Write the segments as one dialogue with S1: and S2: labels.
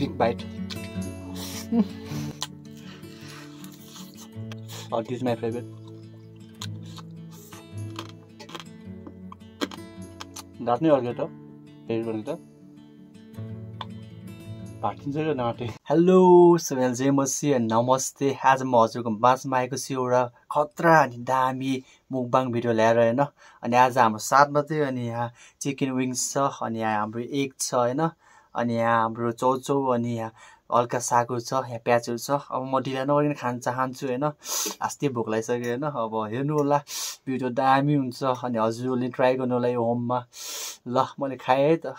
S1: Big bite. Oh, this is my favorite. That's not organ, though. Hello सबैलाई जय मसी नमस्ते। आज म हजुरको माझमा आएको छु एउटा खतरा अनि दामी मुकबाङ भिडियो ल्याएर हैन। अनि आज हाम्रो साथमा चाहिँ अनि यहाँ चिकन विङ्स छ, अनि यहाँ हाम्रो एग छ हैन, अनि यहाँ हाम्रो चौचौ, अनि यहाँ हल्का सागु छ, यहाँ प्याजहरु छ। अब म ढिला नगरिकन खान चाहन्छु हैन, अस्ति भोक लागिसक्यो हैन। अब हेर्नु होला, भिडियो दामी हुन्छ अनि हजुरले ट्राई गर्नु होला यो होममा। ल मैले खाए है त।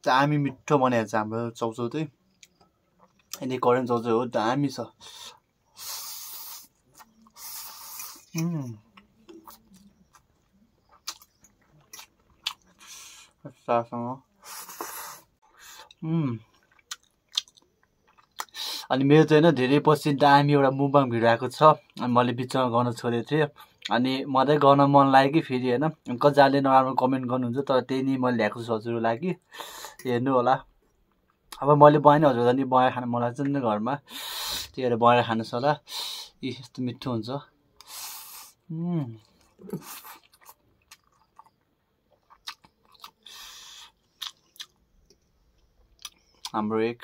S1: दामी मिठो बनाएको छ हाम्रो चौचौ चाहिँ। यिनी कोरियन चौचौ हो, दामी छ। अनि मेरो चाहिँ हैन धेरै पछि दामी एउटा मुकबाङ भिडियो आएको छ। अनि मैले बिचमा गर्न छोडेको थिएँ, अनि मलाई गर्न मन लाग्यो कि फेरि हैन। कतिजनाले नराम्रो कमेन्ट गर्नुहुन्छ, तर त्यही नि मैले ल्याएको छु हजुरको लागि, हेर्नु होला। अब मैले बनाएँ नि हजुरलाई नि बनाएर खान मन लाग्छ नि घरमा, त्यही भएर बनाएर खानुहोस् होला। यस्तो मिठो हुन्छ। हाम्रो एक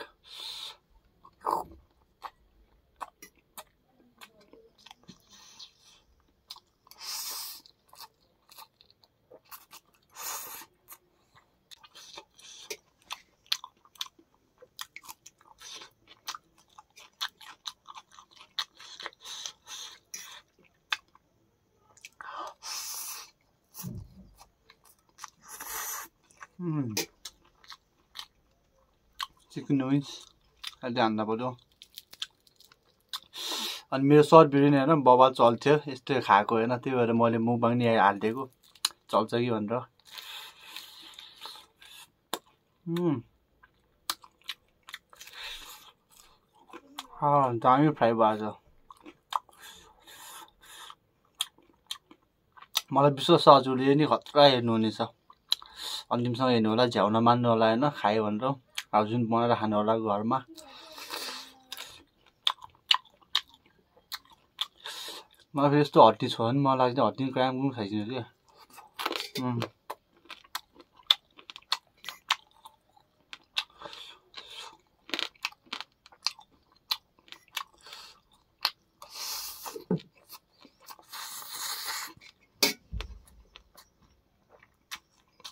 S1: चिकन विङ्स अहिले हान्दा पर्यो। अनि मेरो सर्ट भिडियो नि हैन बबाल चल्थ्यो, यस्तो खाएको हैन, त्यही भएर मैले मुकबाङ नि हालिदिएको चल्छ कि भनेर। दामी फ्राई भएको छ। मलाई विश्वास छ हजुरले नि खतरा हेर्नुहुनेछ, अन्तिमसम्म हेर्नु होला, झ्याउ नमान्नु होला हैन, खायो भनेर हजुर बनाएर खानु होला घरमा। मलाई फेरि यस्तो हड्डी छ भने मलाई लाग्छ हड्डी क्राम पनि खाइदिनु क्या।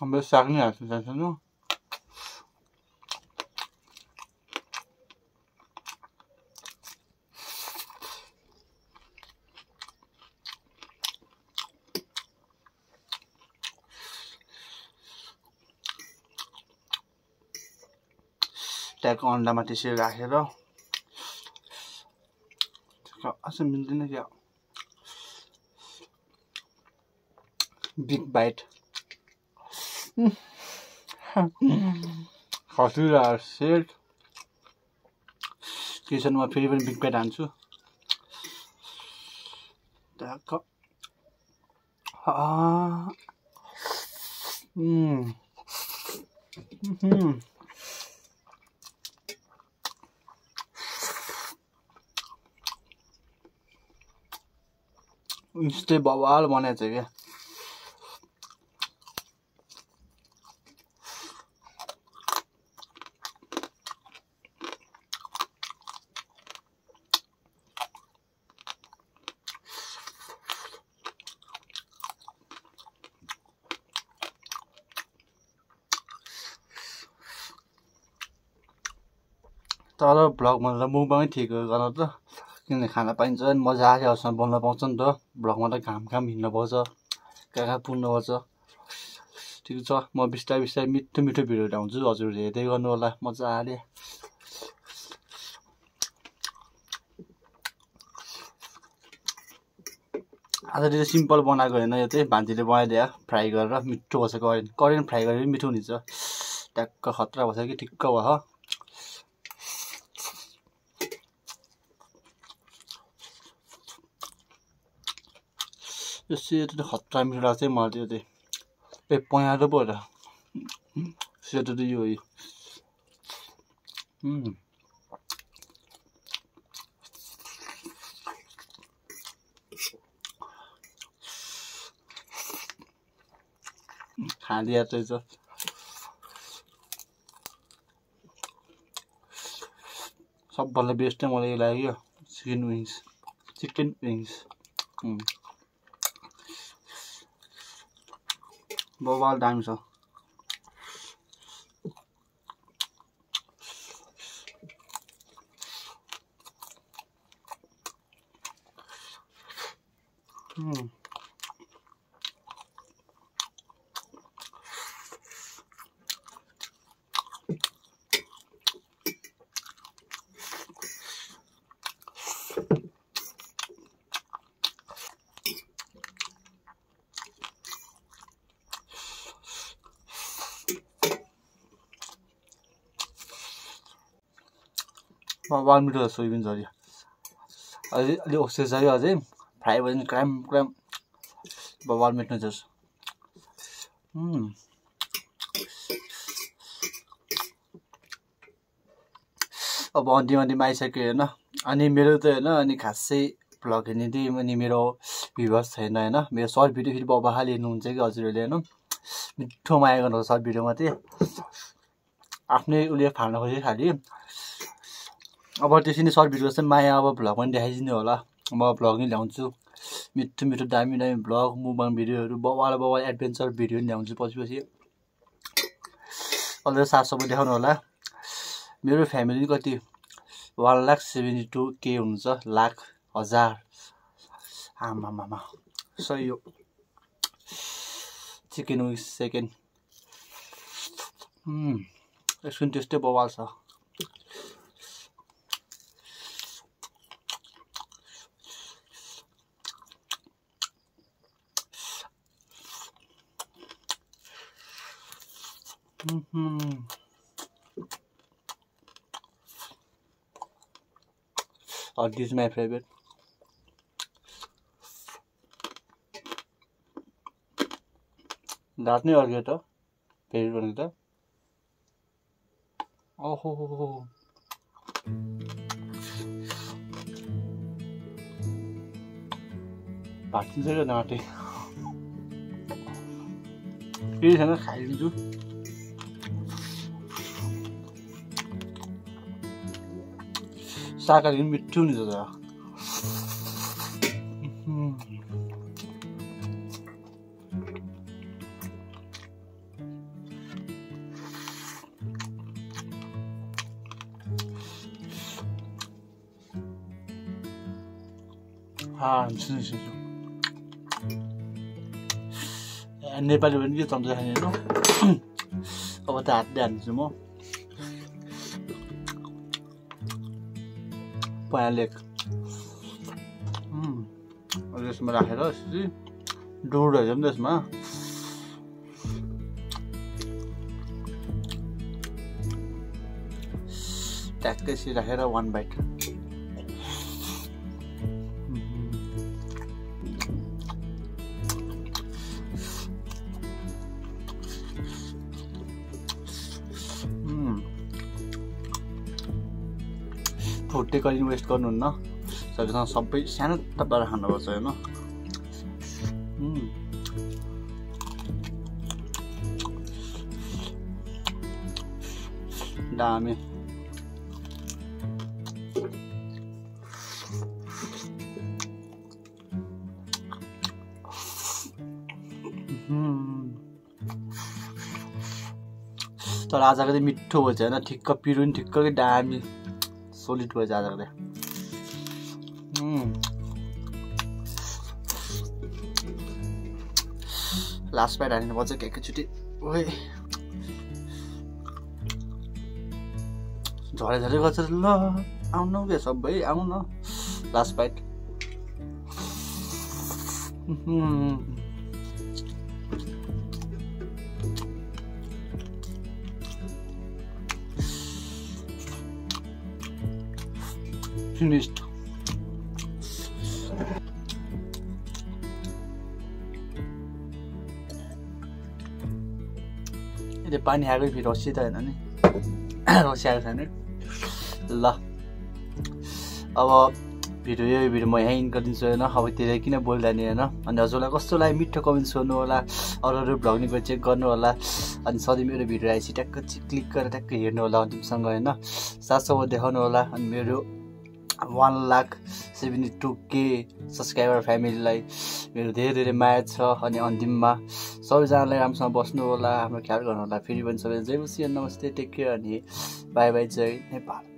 S1: अब साग नै हाल्छु सानो। ट्यागको अन्डामा त्यसरी राखेर असम मिल्दैन क्या। बिग बाइट खसुरा सेट किचनमा फेरि पनि बिग बाइट हान्छु। ट्याग यस्तै बवाल बनाएको छ क्या। तर भ्लगमा त मुकबाङै ठिक हो गर्न त, किनभने खाना पाइन्छ अनि मजाले अरूसँग बोल्न पाउँछ नि त। भ्लगमा त घाम हिँड्नु पर्छ, कहाँ पुग्नु पर्छ। ठिक छ, म बिस्तारै बिस्तारै मिठो मिठो भिडियो ल्याउँछु, हजुरले हेर्दै गर्नु होला मजाले। आज चाहिँ सिम्पल बनाएको होइन, यो चाहिँ भान्जीले बनाइदियो फ्राई गरेर, मिठो भएछ। करियन फ्राई गरेर मिठो हुनेछ, ट्याक्क खतरा भएछ कि ठिक्क भयो। यो सेतो त खतरा मिठो लाग्छ है मलाई त्यो चाहिँ पयालो पो र सेतो त यो खाँदिया चाहिँ छ सबभन्दा बेस्ट चाहिँ मलाई लाग्यो चिकन विङ्स बवाल दामी छ बवाल मिठो छ सोयाबिन झरी अलि ओक्से चाहियो अझै फ्राई भयो भने क्राम बवाल मिठो छ अब अन्तिम आइसक्यो होइन अनि मेरो त होइन अनि खासै भ्लग हेर्ने चाहिँ अनि मेरो भ्युवर्स छैन होइन मेरो सर्ट भिडियो फेरि बबाले हेर्नुहुन्छ कि हजुरहरूले होइन मिठो माया गर्नुहुन्छ सर्ट भिडियोमा चाहिँ आफ्नै उसले फाल्न खोज्यो खालि अब त्यसरी नै सर्ट भिडियो चाहिँ माया अब भ्लग पनि देखाइदिनु होला म भ्लग नै ल्याउँछु मिठो दामी भ्लग मुभमेन्ट भिडियोहरू बवाल एडभेन्चर भिडियो पनि ल्याउँछु पछि अलरेडी 700 देखाउनु होला मेरो फ्यामिली कति 1,72,000 हुन्छ लाख हजार आमामामा सही हो चिकन विङ्स सेकेन्ड यसको टेस्टै बवाल छ This is my favorite. दाँत नै अर्क्यो त फेरि भने त ओहो भाँचिन्छ क्या दाँते केही छैन खाइदिन्छु शाकाहारी पनि मिठो हुन्छ त नेपाली पनि के चम्चा खाने अब त हातले हान्छु म पालेक यसमा राखेर यसरी डुडहरू पनि त्यसमा ट्याक्कै यसरी राखेर 1 बाइट छोटे कहिले वेस्ट गर्नुहुन्न सकेसम्म सबै सानो टप्पाएर खानुपर्छ होइन दामी तर आजको चाहिँ मिठो भएछ होइन ठिक्क पिरो पनि ठिक्कै दामी सोलिड भएछ आजको चाहिँ लास्ट बाइट हाल्नुपर्छ एकैचोटि ओए झरे गर्छ ल आउनु के सबै आउनु लास्ट बाइट finished त्यो पानी आएको फेरि रसी त होइन नि रसी आएको छैन ल अब यो भिडियो म यहीँ इन्ड गरिदिन्छु होइन अब धेरै किन बोल्दैन होइन अनि हजुरलाई कस्तो लाग्यो मिठो कमेन्ट सोध्नु होला अरू भ्लग चेक गर्नु होला अनि सधैँ मेरो भिडियो आएपछि ट्याक्क क्लिक गरेर ट्याक्क हेर्नु होला अन्तिमसँग होइन साथसाथै देखाउनु होला अनि मेरो 1,72,000 सब्सक्राइबर फ्यामिलीलाई मेरो धेरै धेरै माया छ अनि अन्तिममा सबैजनालाई राम्रोसँग बस्नु होला आफ्नो ख्याल गर्नु होला फेरि पनि सबैलाई जय मसी नमस्ते टेक केयर अनि बाई बाई जय नेपाल।